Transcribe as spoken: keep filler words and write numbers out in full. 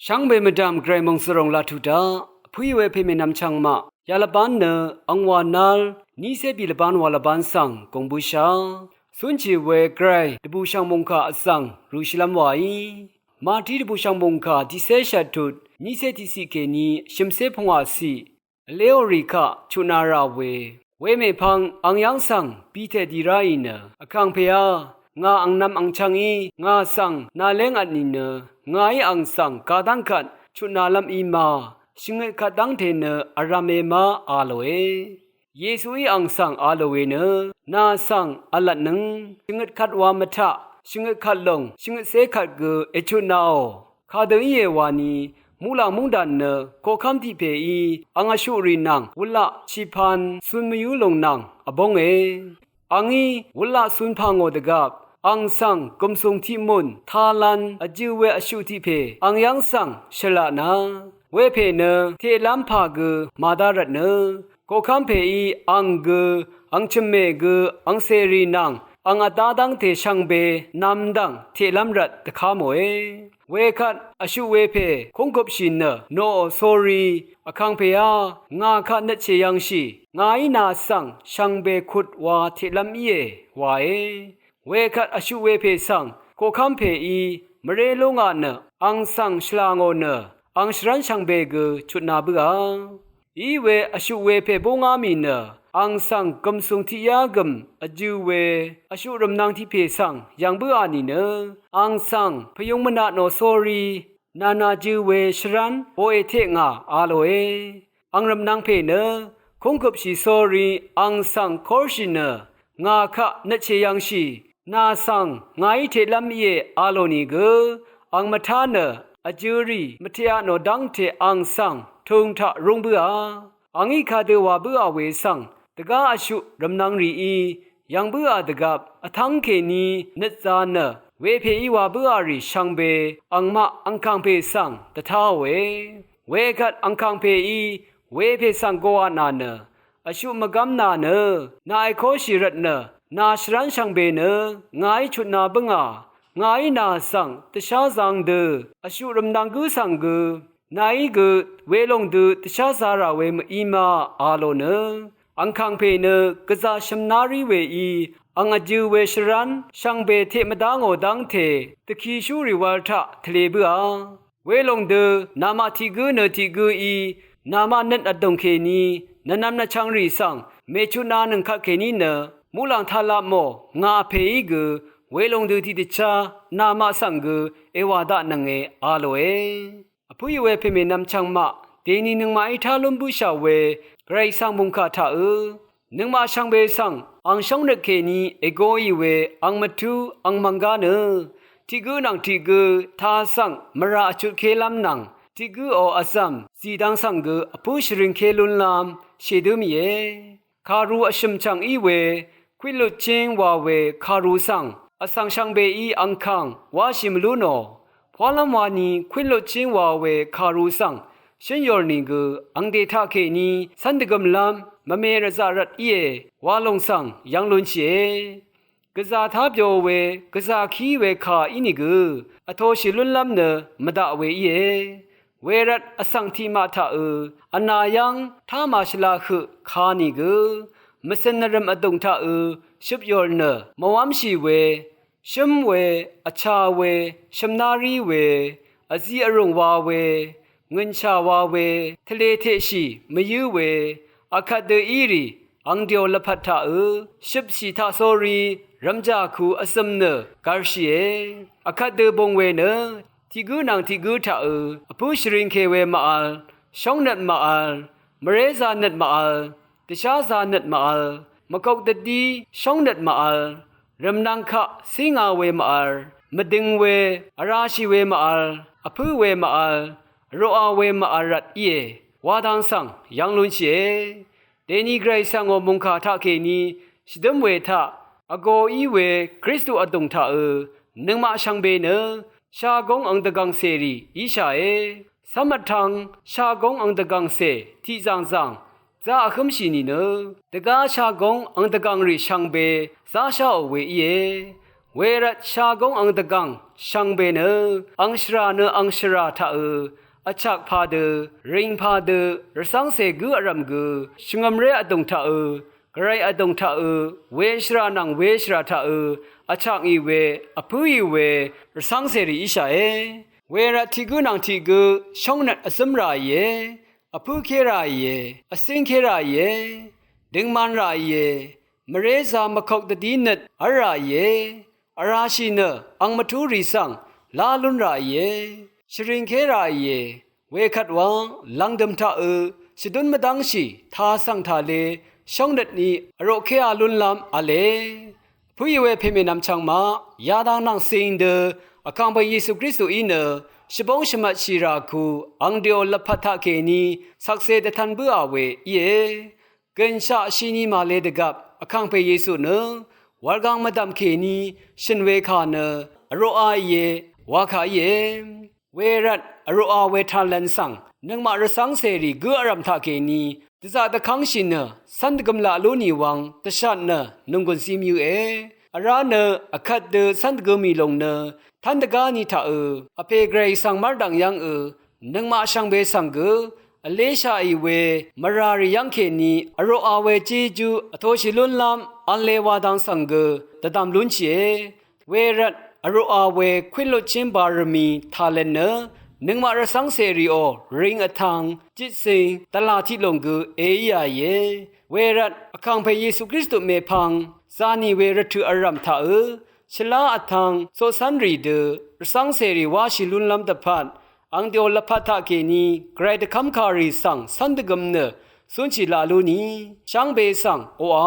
Shvngbe mvdv̀m Gvray mòngsvròng laq tuq daq, vpǿì we pè mènvm chvngmaq yalvbán nø angwà nal nícé bì lvbán wa lvbán svng gùng bǿshà. Cúnshì we Gvray dvbùshv̀ng mòngkà vzv̀ng rùshìlv́m wàí, Mati dvbùshv̀ng mòngkà tiqcé shvt tut nícé tiqciq kèní shø̀mcé pungwàciq vléò rì kaq chutna rà we. Wemèpvng ang yv́ng svng Piter dì ráì nø, Vkàngpèá, ngà angnv̄m angchv̄ngí ngà svng nàléngvt nìnø, ngàí ang svng kadv́ng kvt chutnalv́m í ma, shvngøt kvt dv́ngte nø vrv̄me ma, a lòe. Yesuí ang svng a lò we nø, nà svng v̄lvtnøng shvngøt kvt wa mvtaq, shvngøt kvt lòng shvngøtcé kvt gø èchutnaò. Kadø íe wani, muqlàng múngdàn nø koqkv́m tiq pèí ang vshuqrì nvng wulaq shìpan cun mvyǿ lòng nvng vbónge. Angí wulaq cun pà ngò dvgvp, ang svng gùmsùng tiqmùn talan vjø̄ we vshuq tiq pè ang yv́ng svng shø̀laq na, wepè nø teqlv́m pà gø màdá rvtnø, koqkv́m pèí ang gø, ang chø̀mmè gø, ang cèrì nvng ang vdá dv́ngte shvngbe nv̄m dv̀ng teqlv́m rvt dvká mòe. Wekvt vshuq wepè kúngkupshì nø, noqò sórí, Vkàngpèá, ngà kaq nøt shèyv̄ngshì, ngàí nà svng shvngbe kut wa teqlv́m íe, wae. Wekvt vshuq wepè svng koqkv́m pèí mvré lú ngà nø, ang svng shvlà ngò nø, ang shvrv́n shvngbe gø chutna bǿà. Iwe vshuq wepè búngá mì nø, ang svng gùmsùng tiqyá gø̀m vjø̄ we vshuq rv̀mnv̄ng tiq pè svng yv̀ng bǿà nìnø, ang svng pvyung mvnatnò sórí, nànà jø̄ we shvrv́n boqe teq ngà, a lòe. Ang rv̀mnv̄ng pè nø kúngkupshì sórí, ang svng kórshì nø, ngà kaq nøt shèyv̄ngshì, nà svng ngàí teqlv́m íe, a lò nìgø, ang mvtá nø vjø̄rì mvteqatnò dv́ngte ang svng tūng taq rúng bǿà. Angí kadø wà bǿà we svng, dvgá vshuq rv̀mnv̄ng rìí yv̀ng bǿà dvgvp, vtv́ng kèní nøtza nø, wepèí wà bǿà rì shvngbe angmaq angkàng pè svng dvtáòe. Wekvt angkàng pèí wepè svng goqà nà nø, vshuq mvgv́m nà nø, nà èkóshì rvtnø, nà shvrv́n shvngbe nø ngàí chutna bǿngà, ngàí nà svng dvsházāng dø vshuq rv̀mnv̄ng gǿ svng gø, nàí gø welòng dø dvsházā rà we mø̀í ma, a lò nø, angkàng pè nø gvzà shø̀mná rí weí, ang vjø̄ we shvrv́n shvngbe teq mvdá ngò dv́ngte, dvkishúrì wal taq tvlē bǿà. Welòng dø, namaq tiq gǿ nø tiq gǿí, namaq nøt vdùng kèní nvnvm nvchvngrì svng mèchutnanøng kvtkèní nø, muqlàng taq lapmò, ngà pèí gø welòng dø tiqdvchá namaq svng gø èwà daqnønge, a lòe. Vpǿì we pèmènvm chvngmaq, dèni nøngmaqí tá lún bǿshà we Gvray svng mùngkà taqø̄, nøngmaq shvngbe svng ang shóngnøt kèní ègoì we ang mvtú ang mvnggá nø, tiq gǿ nvng tiq gǿ taq svng mvrà vchutkélv́m nvng, tiq gǿò vzv̀m zìdvng svng gø vpǿ shvringké lúnlv́m shèdǿ mìe. Kàru vshø̀m chv̀ng í we, Kwílutchíng wa we kàru svng vsvng shvngbeí angkàng wáshì mvlú nò. Pwálv́m wani Kwílutchíng wa we kàru svng shǿn yòr nìgø, angdè taqkèní cv́n dvgø̀mlv́m mvme rvzaq rvt íe, wa lòng svng yv́ng lunshìe. Gvzà tá byo we, gvzà kí we kà ínìgø, vtoshì lúnlv́m nø mvdaq we íe. Wervt vsvng tiqmaq taqø̄, vnà yv́ng tá màshvla høq ka nìgø, mvcø̀n nvrø̀m vdùng taqø̄ shøp yòr nø mvwámshì we, shǿm we, vcha we, shø̀mná rí we, vzi vrùng wa we, ngø̀nshà wa we, tvlē teqshì mvyǿ we, akvt dø í rì, angdyo lvpat taqø̄ shøpshì taqsórí, rvmjà ku vzøm nø gvrshìe. Akvt dø bung we nø, tiq gǿ nvng tiq gǿ taqø̄ vpǿ shvringke we màvl, shóngnøt màvl, mvrézā nøt màvl, dvsházā nøt màvl, mvkok dvdí shóngnøt màvl, rv̀mnvng kaq cínga we màvl, mvdøng we, vrāshì we màvl, vpǿ we màvl, vroqa we màvl rvt íe, wa dang svng yv́ng lúnshìe. Dèni Gvray svng ò mùngkà taqkèní shvdǿm we taq, vgō í we Kristu vdùng taqø̄, nøngmaq shvngbe nø shagóng ang dvgv̀ngcèrì íshàe. Cv́m vtv̄ng shagóng ang dvgv̀ngcè tiqzàngzàng zá vhǿmshì nìnø, dvgá shagóng ang dvgv̀ngrì shvngbe záshàò we íe. Wervt shagóng ang dvgv̀ng shvngbe nø angshvrà nø angshvrà taqø vchak padø, ring padø, rvcv́ngcè gǿ vrv̀m gø, shvngø̀mré vdùng taqø, gvray vdùng taqø, weshvrà nvng weshvrà taqø vchakngì we, vpǿì we, rvcv́ngcèrì íshàe. Wervt tiq gǿ nvng tiq gǿ shóngnøt vzǿm ràìe, vpǿké ràìe, vcíngké ràìe, døngman ràìe, mvrézā mvkok dvdí nøt v́l ràìe, vrāshì nø ang mvtúrì svng lá lún ràìe, shvringké ràìe, wekvt wa lv̀ngdø̀m taqø shvdún mvdv́ngshì tā svng tàle shóngnøtni vroqkéā lúnlv́m v̄le. Vpǿì we pèmènvm chvngmaq yadang nvng cing dø Vkàngpè Yesu Kristuí nø shvbóng shvmvtshì ràku ang dèò lvpat taqkèní shvkse dvtv̄n bǿà we íe. Gø̀nshaq shini màle dvgvp Vkàngpè Yesu nø wurgang mvdv̀m kèní shø̀n we kà nø vroqaìe, wakà íe. Wervt vroqā we talen svng nøngmaq rvcv́ngcèrì gǿ vrv̀m taqkèní dvzaq dvkv́ngshì nø cv́n dvgø̄m laq lú nì wvng dvshat nø nònggùn cí mvyǿe. Vrá nø vkvt dø cv́n dvgø̄ mì lòng nø tv́n dvgá ni taqø vpè gvray svng mv́rdv̀ng yv́ngø nøngmaq shvngbe svng gø vléshaqì we mvràrì yv́ngkèní vroqā we jejú vtōshì lúnlv́m v̄le wa dang svng gø dvdv̀m lúnshìe. Wervt vroqā we ခွင့်လွှတ်ခြင်းပါရမီ talen nø nøngmaq rvcv́ngcèrìò ring vtv̄ng, jitcing, dvlà tiq lòng gø èíàìe. Wervt Vkàngpè Yesu Kristu mèpvng zānì we rvtøq vrv̀m taqø shvlá vtv̄ng coqcv́nrì dø rvcv́ngcèrì wáshì lúnlv́m dvpvt ang dèò lvpat taqkèní gvray dvkv́mkàrì svng cv́n dvgø̄m nø cúnshì laq lú ni shvngbe svng oqà